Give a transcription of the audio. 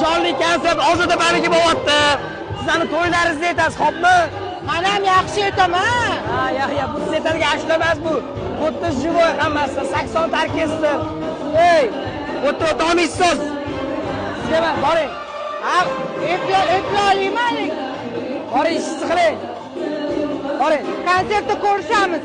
Jonli konsert Ozoda maniki bo'lyapti. Sizlarni to'ylaringizni aytasiz, xo'pmi? Man ham yaxshi aytaman. Ha, ya, ya, bu siz aytadigan ashula emas bu. Bu yerda живой hammasi, 80 ta orkestr. Ey, bu yerda o'ta olmaysiz. Sizga emas, boring. Ha, eplay olmayman lekin. Boring, ishingizni qiling. Boring. Konsertda ko'rishamiz.